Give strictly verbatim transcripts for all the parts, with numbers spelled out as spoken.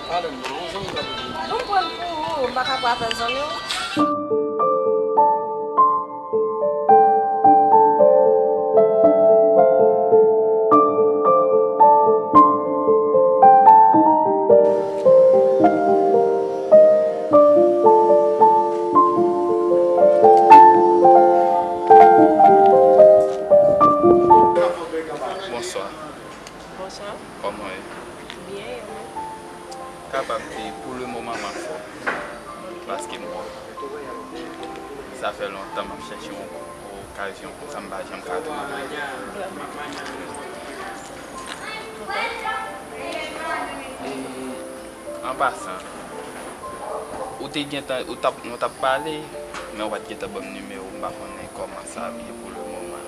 Pale m non, yon zanmi m t ap rele. Bon, m pran l pou ou, m pa ka pran apèl zanmi w. Bonswa. Bonswa. Kòman w ye? Byen, e ou menm? Kapab di, pou le moman, m anfòm. Paske m, sa fè lontan m ap chèche yon okazyon konsa, m pa janm ka tounen. Ok. E, an pasan, ou te gentan, ou t ap, nou t ap pale, men ou pa t gentan ban m nimewo w, m pa konnen kòman sa ye pou le moman.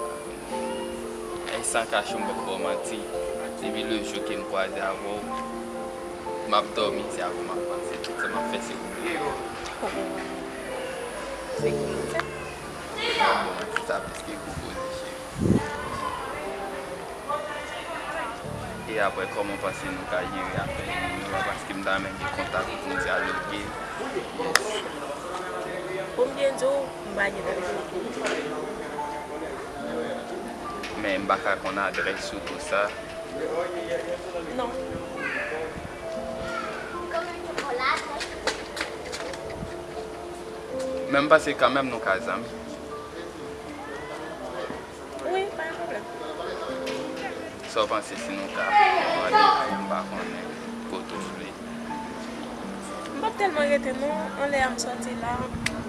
E san kache w, m p ap ba w manti, depi le jou ke m kwaze avè w, m ap dòmi, se avè w m ap panse, tout sa m ap fè, se ou. Oh, se ki? Bon, se sa plis ke pwopoze, cheri. E apre, kòman w panse nou ka jere afè nimewo a? Paske m ta renmen gen kontak ou pou n dyaloge. Yes. Pou m byen di w, m pa gen telefòn. Men m pa ka konn adrès ou, tou sa. Non. Men m panse kanmenm nou ka zanmi. Wi, pa gen pwoblèm. Sa w panse si nou ka pran randevou, m pa konnen, kote w vle? M p ap tèlman rete non, anlè a m sòti la,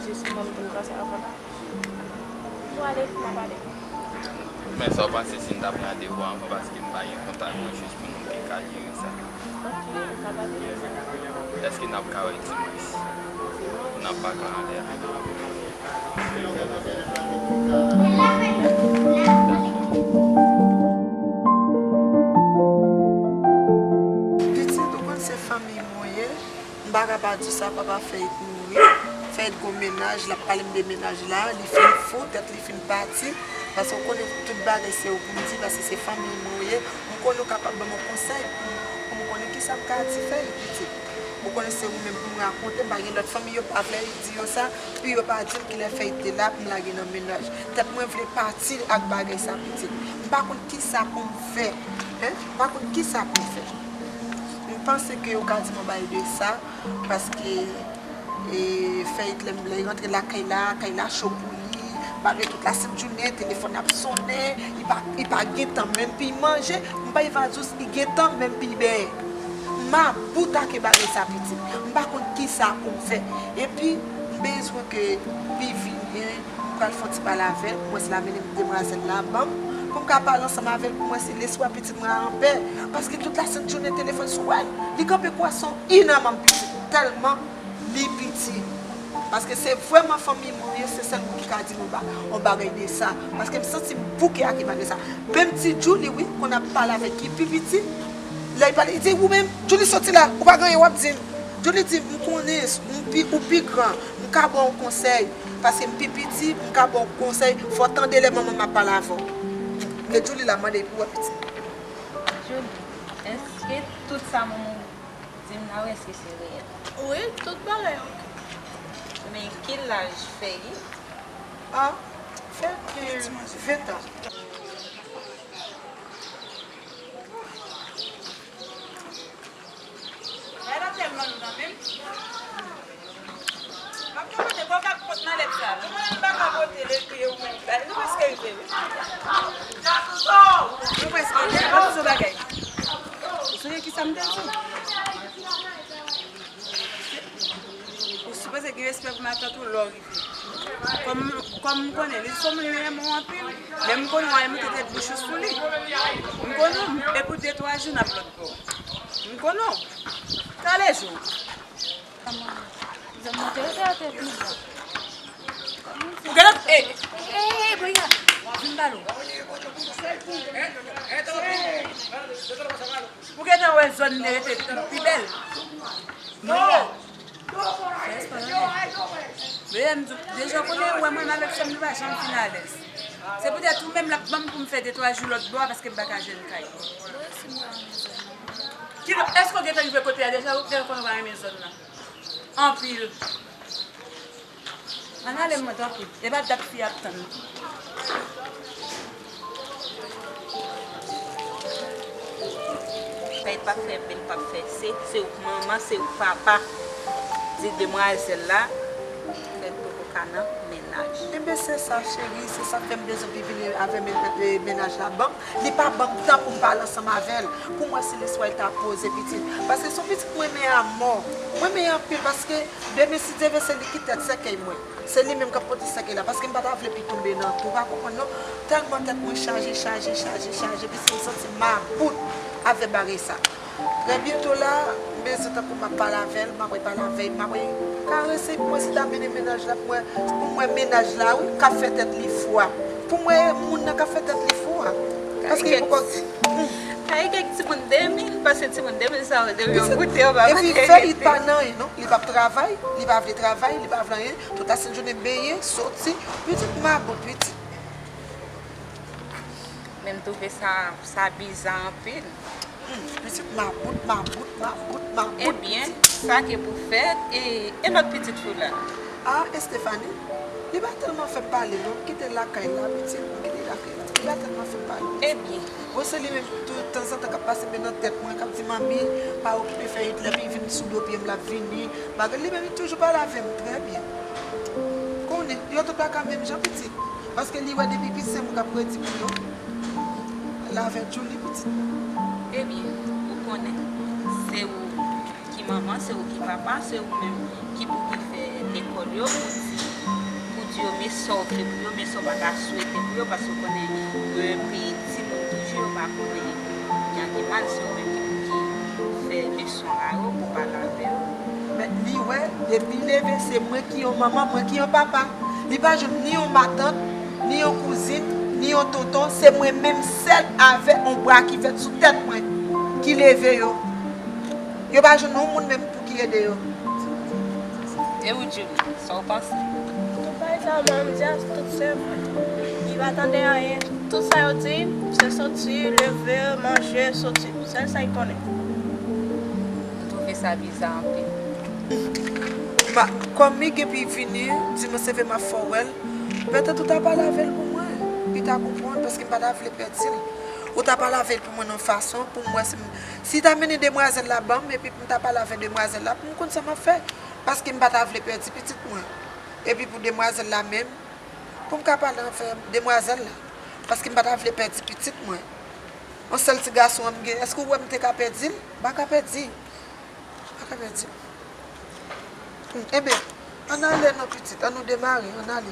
jis m ap vin pase avè w la. Ou ale, m ap ale. Men sa w panse si n ta pran randevou anvan, paske m pa gen kontak ou, jis pou nou te ka jere sa? Ok, nou ka pale de sa. Èske n ap ka wè dimanch? N ap paka anlè a. Pitit, ou konn se fanmi mwen ye. M pa ka pa di sa, papa Fèyit mouri. Fèyit gon mennaj, l ap pale m de mennaj la, li fin fou, tèt li fin pati. Paske w konnen tout bagay se ou pou m di, paske se fanmi mwen ou ye. M konnen w kapab ban m yon konsèy pou, pou m konnen kisa m ka di Fèyit, pitit. Ou konnen se ou menm pou m rakonte, m pa gen lòt fanmi yo pa vle di yo sa, pou yo pa di m kilè Fèyit te la pou m lage nan mennaj. Tèt mwen vle pati ak bagay sa, pitit. M pa konn kisa pou m fè. Hein? M pa konn kisa pou m fè. M panse ke ou ka di m yon bagay de sa, paske, e, Fèyit lè m, lè l rantre lakay la, kay la cho pou li, bagay tout la sent jounen, telefòn ap sonnen, li pa, li pa gen tan menm pou l manje, m pa rive a di w, li gen tan menm pou l benyen. M about ak bagay sa, pitit. M pa konn kisa pou m fè. Epi, m bezwen ke li vini, m pral fè yon ti pale avè l, pou mwen se la mennen demwazèl la ban m, pou m ka pale ansanm avè l, pou mwen se lespwa pitit mwen a anpè. Paske tout la sent jounen telefòn sou wè l. Li kanpe kwa se yon inanmanm pitit. Tèlman li piti. Paske se vrèman fanmi mwen ye, se sèl moun ki ka di m yon ba-, yon bagay de sa. Paske m santi m bouke ak bagay sa. Menm ti Djouly, wi, konn ap pale avèk ki pi piti. Lè l pale, li di, ou menm, Djouly soti la, ou pa gen anyen w ap di m. Djouly di, m konnen, m pi, ou pi gran, m ka ba w yon konsèy. Paske m pi piti, m ka ba w konsèy, fò w tande lè manman m ap pale avè w. E Djouly la mande pou wè pitit. Djouly, èske tout sa manman w di m la, ou èske se reyèl? Wi, tout bagay oke. Men ki laj Fèyit? A, Fèyit gen ven tan. Bagay la tèlman lou nan men m. M ap tou pote, kò k ap pot nan lèt sa. Nou konnen m pa ka pote l epi ou menm. Bagay nou prèske rive, wi. Nou prèske rive. Ban m di w bagay. Ou sonje kisa m te di w? Ou sipoze gen respè pou matant ou lè w rive. Kòm, kòm m konnen li se yon moun li renmen w anpil, lè m konnen w al mete tèt bouch ou sou li. M konnen w, epi w de twa jou n ap lòt bò. M konnen w. Kale je w. Ou genlè, e, e, e, e, Brenda, vin pale w. Ou gentan wè zòn li rete pi bèl. Brenda. Fè espwa tande. Brenda, m di w, deja w konnen ou wè mwen menm avèk sè m nou pa janm fin alèz. Se poutèt ou menm l ap ban m pou m fè de twa jou lòt bò a paske m pa ka jwenn kay. Kidonk, èske w gentan rive kote a deja? Ou gentan konnen w pa renmen zòn nan anpil. Ann ale, mwen, tanpri. E pa dat fi ap tann. Fèyit p ap fè bèl, p ap fè se, se ou k manman, se ou k papa. Di demwazèl la, fè l poko ka nan mennaj. Enben, se sa, cheri, se sa k fè m bezwen vin vini avè men-, e, mennaj la ban m. Li pa ban m tan pou m pale ansanm avè l, pou m wè si lespwa l ta poze pitit. Paske se yon pitit mwen renmen anmò. Mwen renmen anpil paske demen, si Dye vle, se li ki tèt sèkèy mwen. Se li menm k ap pote sèkèy la, paske m pa ta vle pi tonbe nan tou, ou pa konprann non. Tèlman tèt mwen chaje, chaje, chaje, chaje, pitit, m santi m mabout avè bagay sa. Trè byento la, m bezwen tankou m ap pale avè l, m ap repale avè l, m ap re-, karese l pou mwen si ta mennen mennaj la, pou mwen, pou mwen mennaj la, wi, k ap fè tèt li fou a. Pou mwen, moun nan k ap fè tèt li fou a. Paske li poko. Kay kèk timoun de mil, paske timoun de mil sa yo, depi yo goute, yo pa konn. Epi fè li pa nan anyen, non. Li p ap travay, li pa vle travay, li pa vle anyen. Tout lasent jounen benyen, soti. Pitit mabout, pitit. Men m twouve sa, sa biza anpil. Hmm, pitit mabout, mabout, mabout, mabout. Ebyen, sa ke pou fèt, e, e lòt pitit fi w la? A, Estefani, li pa tèlman fè m pale, non. M kite l lakay la, pitit, m kite l lakay la. Li pa tèlman fè m pale. Ebyen. Bon, se li menm, tou, tanzantan, k ap pase men nan tèt mwen, k ap di, "Manmi, pa okipe Fèyit, lè m vin sou do pye m, l ap vini." Bagay, li menm, li toujou pale avè m trè byen. Konnen, yo tout pa ka menm jan, pitit. Paske li wè depi pitit se mwen k ap redi pou yo. L avè Djouly, pitit. Ebyen, ou konnen, se ou ki manman, se ou ki papa, se ou menm ki pou ki fè lekòl yo, pou di, pou di yo men sa w vle pou yo, men sa w pa ka swete pou yo, paske ou konnen, yo epi timoun toujou, yo pa konnen byen ak mal, se ou menm ki pou ki fè leson a yo, pou pale avè yo. Men li wè, depi leve, se mwen ki yon manman, mwen ki yon papa. Li pa jwenn ni yon matant, ni yon kouzin, ni yon tonton, se mwen menm sèl avè yon bra ki fèt sou tèt mwen, ki leve yo. Yo pa jwenn yon moun menm pou ki ede yo. E ou, Djouly, sa w panse? Tout bagay sa yo, manman m di a, tout se vre. Li pa tande anyen. Tout sa yo di, se soti, leve, manje, soti. Sèl sa li konnen. M twouve sa biza anpil. Ba, kòm li gen pi vini, di mwen se vre m ap fè w wè l. Petèt ou ta pale avè l pou mwen. Li ta konprann, paske m pa ta vle pèdi l. Ou ta pale avè l pou mwen nan fason, pou m wè si m, si ta mennen demwazèl la ban m, epi pou m ta pale avè demwazèl la, pou m konn sa m ap fè. Paske m pa ta vle pèdi pitit mwen. Epi pou demwazèl la menm, pou m ka pale avè demwazèl la. Paske m pa ta vle pèdi pitit mwen. Yon sèl ti gason an m gen, èske w wè m te ka pèdi l? M pa ka pèdi. M pa ka pèdi. Hmm, enben, ann ale non pitit, ann nou demare, ann ale.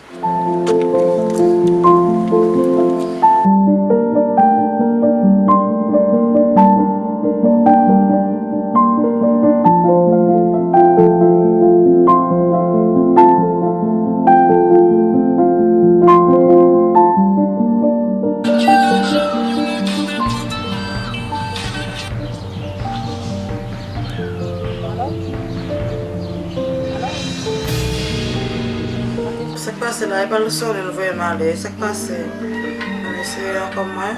Sa k pase la? E pa l sonnen l voye m ale. Sa k pase? Mwen eseye ankò mwen.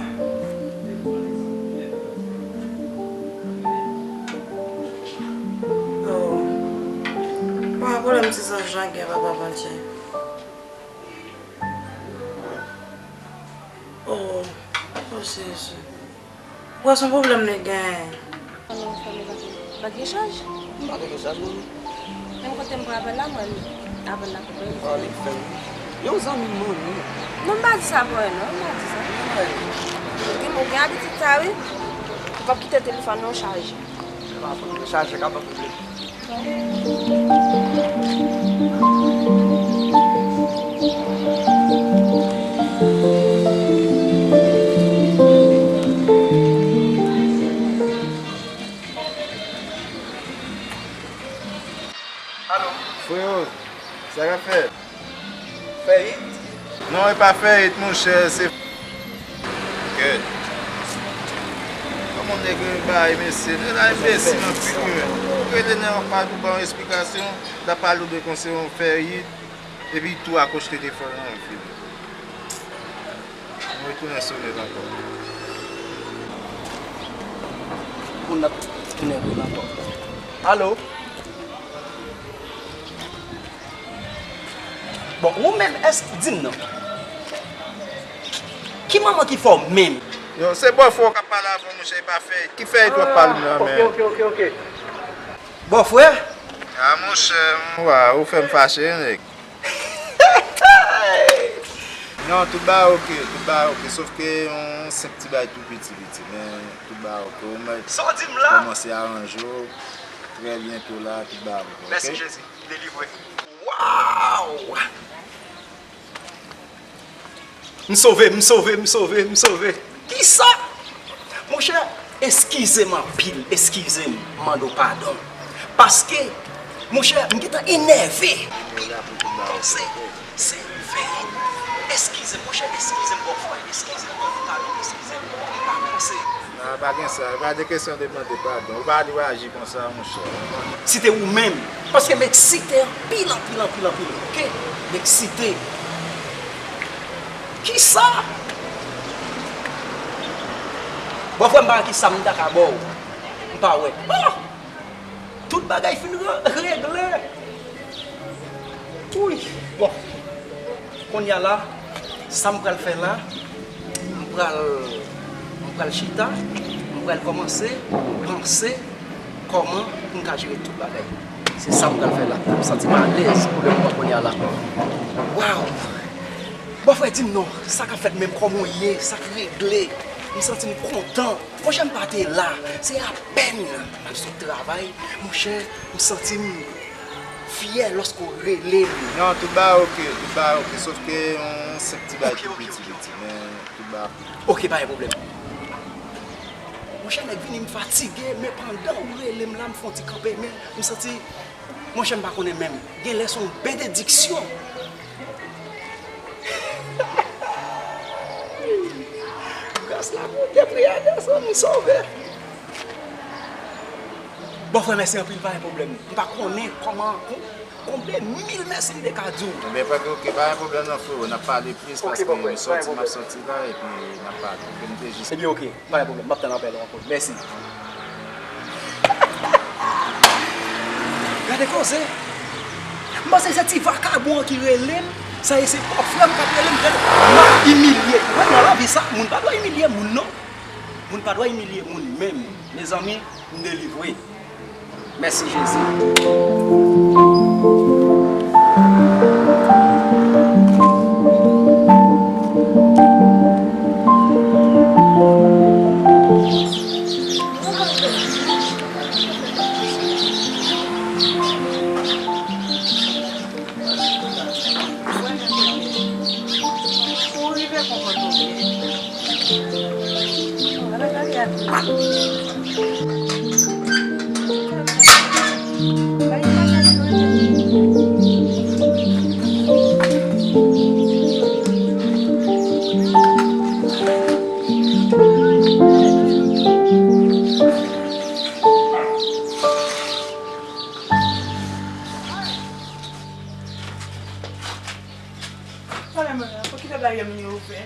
Oh. Bon, pwoblèm ti zanj lan gen, papa Bondye. Oh, oh Jezi. Ou wè se yon pwoblèm li genyen. Anon, fanmi pa gen, pa gen chaj? M pa gen chaj, non. Menm kote m pran apèl la, mwen, apèl la koupe. Oh, li fè wi. Yon zanmi m, manmi. Non, m pa di sa pou wè, non, m pa di sa. Ou gen, ou gen abitid sa, wi. Ou p ap kite telefòn nan chaje. Telefòn nan chaje ka ban pwoblèm. Alo. Freyo, sa k ap fèt? Fèyit? Non, e pa fèyit, monchè, se kèt. Kòman nèg yo bay mesye? Nèg la enbesil anpil wi, men. Ou rele nèg la, w ap pale, ou ba yon esplikasyon, l ap pale w de konsèy yon fèyit, epi tou akwoche telefòn nan, anfile. Mwen retounen sone l ankò. Moun nan Tounen pou nan pòt la. Alo? Bon, ou menm, èske, di m non. Ki manman ki fè w menm? Yo, se bòfrè w k ap pale avè w, monchè, e pa Fèy. Ki Fèy w ap pale m nan, men? Ah, ok, ok, ok, ok. Bòfrè? Ah, monchè, m, wa, ou fè m fache, nèg. Non, tout bagay ok, tout bagay ok, sòf ke yon senp ti bagay tou piti, piti, men tout bagay ok. Ou mèt Sa w di m la? Kòmanse aranje w. Trè byento la, tout bagay ok, ok? Mèsi, Jezi. M delivre. Waw! M sove, m sove, m sove, m sove. Kisa? Monchè, eskize m anpil, eskize m, m mande w padon. Paske, monchè, m gentan enève. Epi, panse, se veye. Eskize m, monchè, eskize m, bòfrè, eskize m, mande w padon, eskize m, m pa panse. Non, pa gen sa, e pa de kesyon de mande padon. Ou pa dwe aji konsa, monchè. Si te ou menm, paske m eksite anpil, anpil, anpil, anpil, ok? M eksite. Kisa? Bòfrè, m pa wè kisa m ta ka ba w. M pa wè. Oh! Tout bagay fin re-, regle. Wi. Bon. Kounye a la, sa m pral fè la, m pral, m pral chita, m pral kòmanse panse kòman pou m ka jere tout bagay. Se sa m pral fè la. M santi m alèz pou lè m pran kounye a la. Waw! Bòfrè, di m non, sa k ap fèt menm, kòman w ye, sa k regle? M santi m kontan. Monchè, m pa te la. Se apèn m ap sot travay. Monchè, m santi m fyè lòske w rele m. Non, tout bagay ok, tout bagay ok. Sòf ke yon senp ti bagay tou piti, piti, men tout bagay ok. Ok, pa gen pwoblèm. Monchè, nèg vini m fatige, men pandan w rele m la, m fè yon ti kanpe, men m santi, monchè, m pa konnen menm. Genlè se yon benediksyon. Gras la Bondye, priyè desann, m sove. Bòfrè, mèsi anpil, pa gen pwoblèm. M pa konnen kòman, kon-, konbyen mil mèsi m te ka di w. Ebyen, pa gen, ok, pa gen pwoblèm non, frewo. N ap pale plis paske m sòti, m ap sòti la, epi n ap pale. Ok, m te jis Ebyen, ok, pa gen pwoblèm. M ap tann apèl ou ankò. Mèsi. Gade koze. M panse se ti vakabon an ki rele m. Sa ye se bòfrè m k ap rele m. Gade, m ap imilye. Ou wè, nan lavi sa, moun pa dwe imilye moun, non. Moun pa dwe imilye moun menm. Mezanmi, m delivre. Mèsi, Jezi. Ou rive konprann mwen byen. Pale mwen la, pou ki fè baryè m yo ouvè?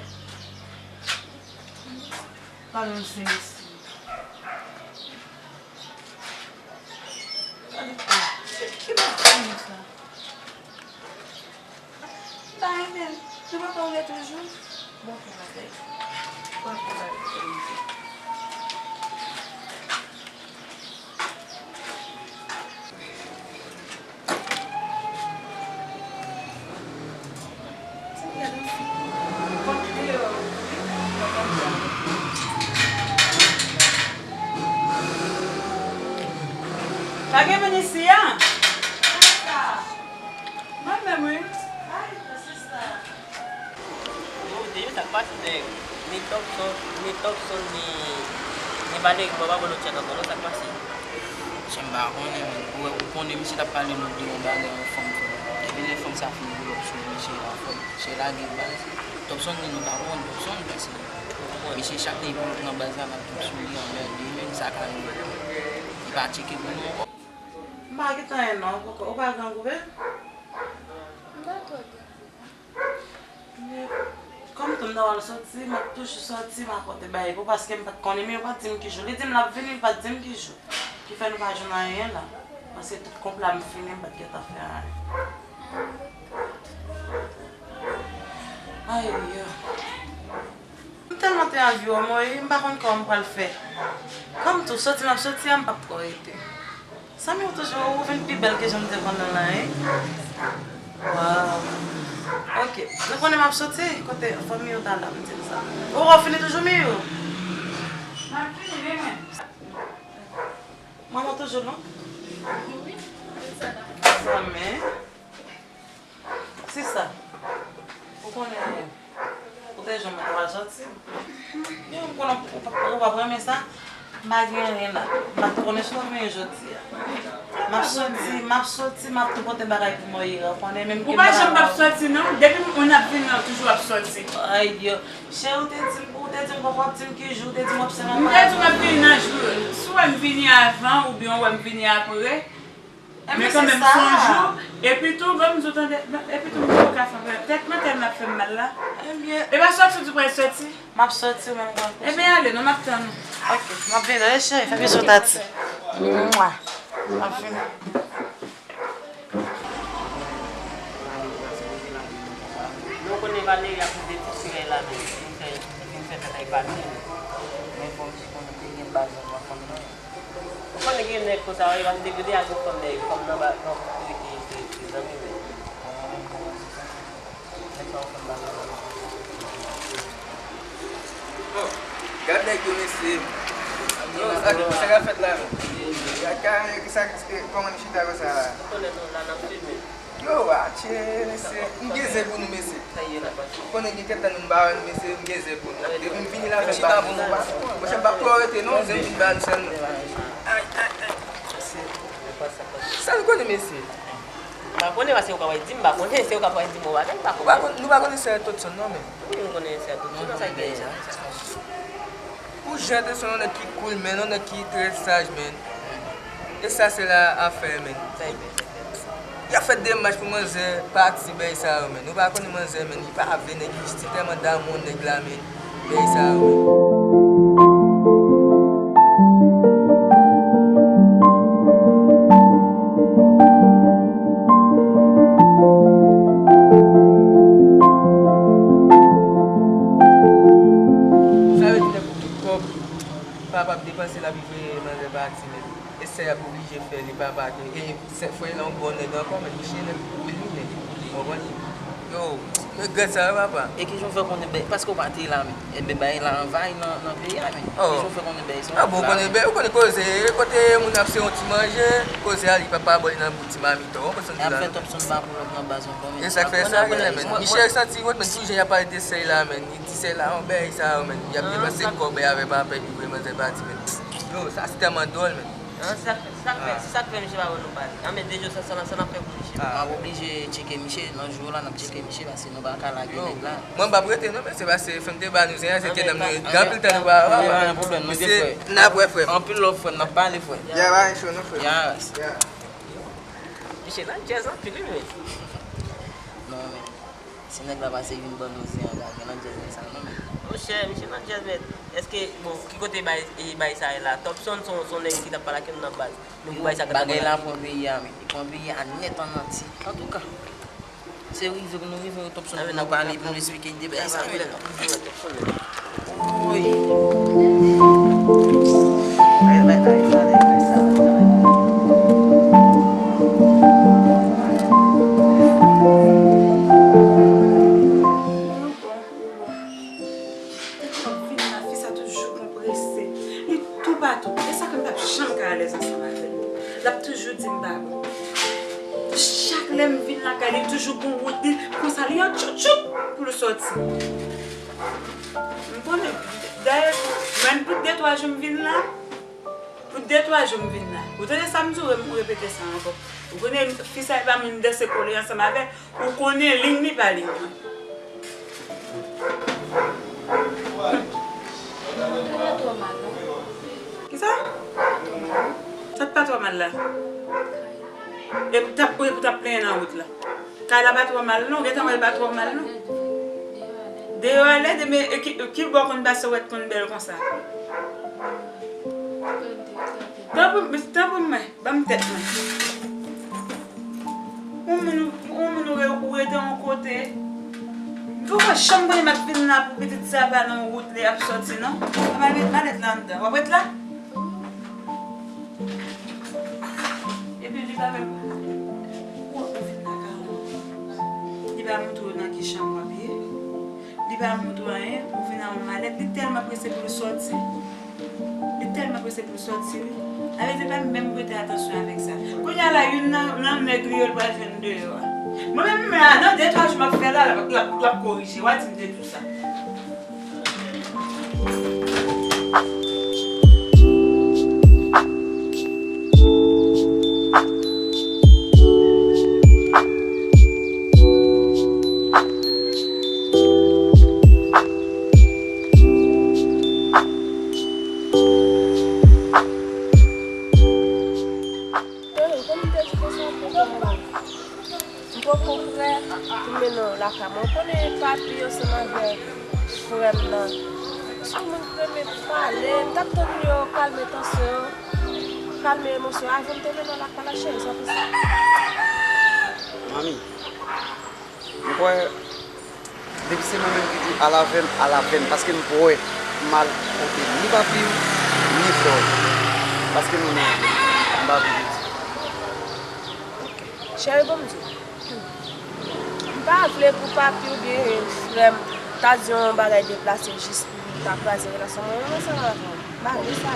Pale yon sen isi. Gade sa. Ki, ki bagay sa? Ba, men, nou pa pale toujou? Bon, fè bagay. Bon, fè bagay. Pa gen moun isi a? Mwen menm, wi. Ay, sista. Yo, Denis, sa k pase, nèg? Ni Topson, ni Topson, ni, ni Valery, bon, pa bon, nou tchèt ankò, non, sa k pase? Chè, m pa konnen, men. Ou wè, ou konnen misye t ap pale nou de yon bagay, yon fanm, frè. Depi lè fanm sa fin boulòk sou misye la, frè, misye lage baz. Topson, ni nou pa konn Topson, pase misye chak lè pou l pran baz la, l ap tonbe sou li, anmède, men sa ka rive. Li pa tcheke pou nou. M pa gentan anyen non, koko. Ou pa grangou vre? M pa twò grangou. Men, kòm tou m ta pral sòti, m ap toujou sòti, m ap pote bagay pou, paske m pa t konnen, men yo pa t di m ki jou. Li di m l ap vini, li pa t di m ki jou. Fè nou pa jwenn anyen la. Paske tout konpla m fini, m pa t gentan fè anyen. Ay, yo. M tèlman te anvi wè w, Moyiz, m pa konn kòman m pral fè. Kòm tou, soti m ap soti a, m p ap twò rete. Sanmi w toujou, ou vin pi bèl ke jan m te konn ou lan, wi. Waw. Ok. Nou konnen m ap soti, kote fanmi w ta la, m di l sa. Ou, ou fini toujou, Miyou? M ap fini, wi, men. Manman toujou la? Wi, wi, sa la. Sa men. Sista, ou konnen, ou te jwenn mwen pral soti. Yo, m konnen ou p-, ou p-, ou p ap renmen sa. M pa gen anyen la. M pa t konnen si w ap vini jodi a. M ap soti, m ap soti, m ap tou pote bagay pou Moyiz, ou konnen menm ke m pa janm p ap soti, non. Depi m, m ap vini, ou toujou ap soti. Ay, yo. Cheri, ou te di m, ou te di m kòman w ap di m ki jou, ou te di m w ap sèman. M te di w m ap vini nan jou. Si w wè m vini avan, oubyen w wè m vini apre, men kanmenm, se yon jou. Epi tou, ban m di w tande, epi tou, m poko ka fè anpil. Tèt mantèl m ap fè m mal la. Ebyen. E pa soti w di w pral soti? M ap soti, ou menm konn. Ebyen, ale, non, m ap tann ou. Ok, m ap vini, cheri, fè bizou, tati. Mwa. M ap vini. Nou konnen Valery ap rive ti sirèy la menm, vin fè, vin fè fèt ak pati. Men fò m di konnen te gen baz nan fanmi an. Ou konnen gen nèg konsa, wi, pa m te vle al gen fanm dèyè, fanm nan ba, nan kote ki, ki, ki zanmi, men. Mwen menm, mwen menm, se sa. Nèg sa yo fanm ba. Oh, gad nèg yo, mesye. Yo, sa, sa k ap fèt la, menm? Gad, gad, kisa, kòman li chita konsa la? Ou konnen nou la, n ap filme. Yo, atchè, mesye, m gen zen pou nou, mesye. Ou konnen gen kèk tan nou m pa wè nou, mesye, m gen zen pou nou. Depi m vini la, m pa, monchè, m p ap twò rete, non, zen m vin ba nou sèlman. Ay, ay, ay, mesye. Sa nou konnen, mesye? M pa konnen, paske ou ka pral di m pa konnen, se ou ka pral di m yon bagay, m pa konnen. Nou pa konnen sè Topson, non, men. Wi, m konnen sè Topson, nan sa k gen sa. Pou jan te se yon nèg ki cool, men, yon nèg ki trè saj, men. E sa se la afè, men. Y ap fè demach pou manzè pati bay sa yo, men. Nou pa konnen manzè, men. Li pa vle nèg, li jis tèlman damou nèg la, men. Bay sa yo, men. Sa vle di nèg pou tout kòb papa ap depanse l ap voye manzè pati, men. E sè y ap oblije fè li papa ke, e sè frè l yon bon nèg ankò, men misye nèg pou li, men. Ou konprann? Yo, regrèt sa wi papa. E kijan w fè konnen bèy, paske w pa te la, men. Enben, bagay la anvayi nan, nan peyi a, men. Oh. Kijan w fè konnen bèy sa? Ah bon, ou konnen bèy, ou konnen koze, kote moun ap se yon ti manje, koze a li papa bò li nan bout ti mamit, ou konprann sa m di la? Y ap fè Topson pa pou lòt nan baz ankò, men. E sa k fè sa genlè, men. Michel santi wont, men, tou jan y ap pale de sèy la, men. Li di sèy la, yon bèy sa yo, men. Y ap depanse kòb avè papa epi voye manzè pati, men. Yo, sa se tèlman dwòl, men. Ah, se sa k fè, se sa k fè, se sa k fè misye pa wè nou pale. Ah, men de jou sa, sa n ap, sa n ap fè pou misye? M ap oblije tcheke misye, nan jou la, n ap tcheke misye, paske nou pa ka lage nèg la. Mwen, m p ap rete, non, men se paske fè m te ba nou zen an, se te nanm nou, gen anpil tan nou pa wè. Pa gen pwoblèm, nou gen frè. N ap wè, frè m. Anpil love, frè m, n ap pale, frè. Ya, pa gen cho, non, frè m. Ya. Misye nan djèz anpil, wi, men. Non, men. Si nèg la pase vin ban nou zen an, pa gen nan djèz zen sa non, men. Monchè, misye nan djèz, men èske, bon, ki kote bay, e, bay sa ye la? Topson se yon, se yon nèg ki t ap pale ak nou nan baz. Men pou bay sa k ap pale la. Bagay la pran peyi a, men. Li pran peyi a nèt an antye. Antouka, se rive pou nou rive wè Topson pou nou pale, pou nou esplike de bagay sa, men. Woy. Depi m ap vin la, fi sa toujou gon prese. Li toupatou. E sa ke m p ap janm ka alèz ansanm avè l. L ap toujou di m pa bon. Chak lè m vin lakay li, toujou gon wout li. Konsa, li an tchoutchout pou l sòti. M konnen. Dayè, mwen, pou de twa jou m vin la, pou de twa jou m vin la. Ou tande sa m di w, m repete sa ankò. Ou konnen fi sa e pa moun m danse kole ansanm avè, ou konnen liy li pa liy mwen. Kisa? Sa k pa twò mal la? E pou t ap, pou t ap plenyen nan wout la. Kay la pa twò mal non, gentan wè l pa twò mal non. Deyò a lèd, men e ki, ki bò konn pase wè t konn bèl konsa? Tanpri, tanpri mwen, ban m tèt mwen. Yon moun, yon moun ou re-, ou rete yon kote. M pa janm konnen m ap vin la pou pitit sa pa nan wout li ap sòti non. Mwen met malèt la anndan. W ap ret la? Epi li pa menm. Ou, ou vin lakay ou. Li pa montre w nan ki chanm w ap ye. Li pa montre w anyen. Ou vin ak yon malèt. Li tèlman prese pou l sòti. Li tèlman prese pou l sòti, wi. Sa vle di, pa menm prete atansyon avèk sa. Kounye a la, youn nan, nan nèg li yo, l pral jwenn deyò a. Mwen menm, la, nan de twa jou m ap fè la, l ap, l ap, l ap korije. W a di m te di w sa. Cheri, kòm m te di konsa, m poko prè pou mennen w lakay mwen. Ou konnen papi ansanm avèk frè m nan, se yon moun ki renmen pale. M t ap tann yo kalme tansyon yo, kalme emosyon yo, avan m te mennen w lakay la, cheri, sa posib? Manmi, m kwè depi se mwen menm ki di al avè m, al avè m, paske m pa wè m al kote ni papi w, ni frè w, paske nou menm, m pa vle di. Cheri, bon, m di w, m pa vle pou papi oubyen frè m ta di yon bagay deplase jis pou ta kraze relasyon mwen menm ansanm avè w. M pa vle sa.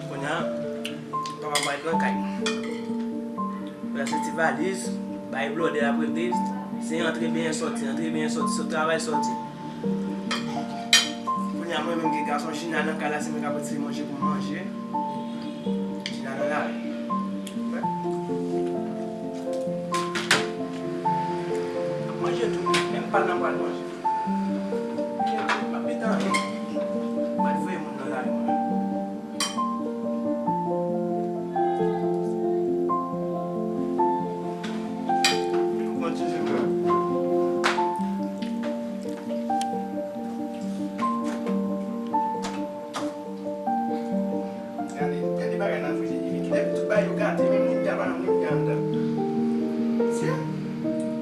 Kounye a, papa m pral pran kay. Pral soti valiz, bay blòdè l ap rete, se antre benyen sòti, antre benyen sòti, sot travay sòti. Kounye a, mwen menm gen gason, Jina nan kay la, se mwen k ap retire manje pou manje. Jina nan lari. Wè. Manje tou, menm pa nan pral manje. Gen tou, pa pete anyen. Mwen voye moun nan lari mwen. Gade, gade bagay nan frijidè. Depi tout bagay yo gate, menm moun ki pa nan moun ki anndan. Sye,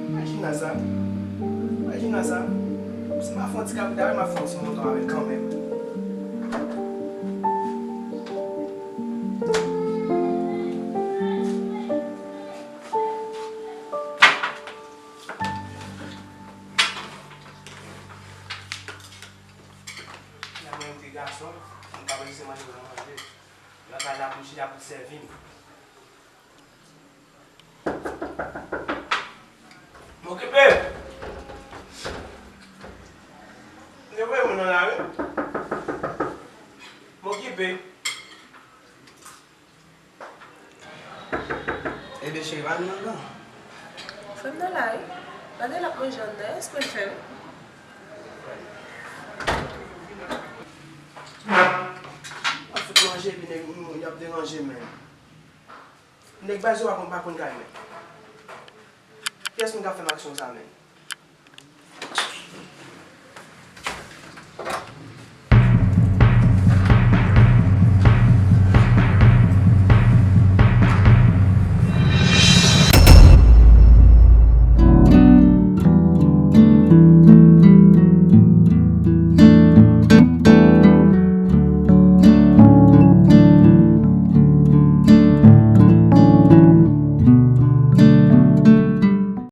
imajine sa. Imajine sa. Si m a fè yon ti kabrit avè l, m a fè yon ti mouton avè l kanmenm. Lè mwen te gason, m pa bezwen manje pou manje. Lè pa la pou chita pou sèvi m. M okipe. M te voye moun nan lari. M okipe. Ebyen, cheri, pa vin anndan. Frè m nan la, wi. Gade l ap manje anndan, espre l fè, wi. Mwen fout manje, epi nèg, y ap deranje, men. Nèg baz yo pa konn, pa konn kay, men. Kiyès moun k ap fè m aksyon sa, men?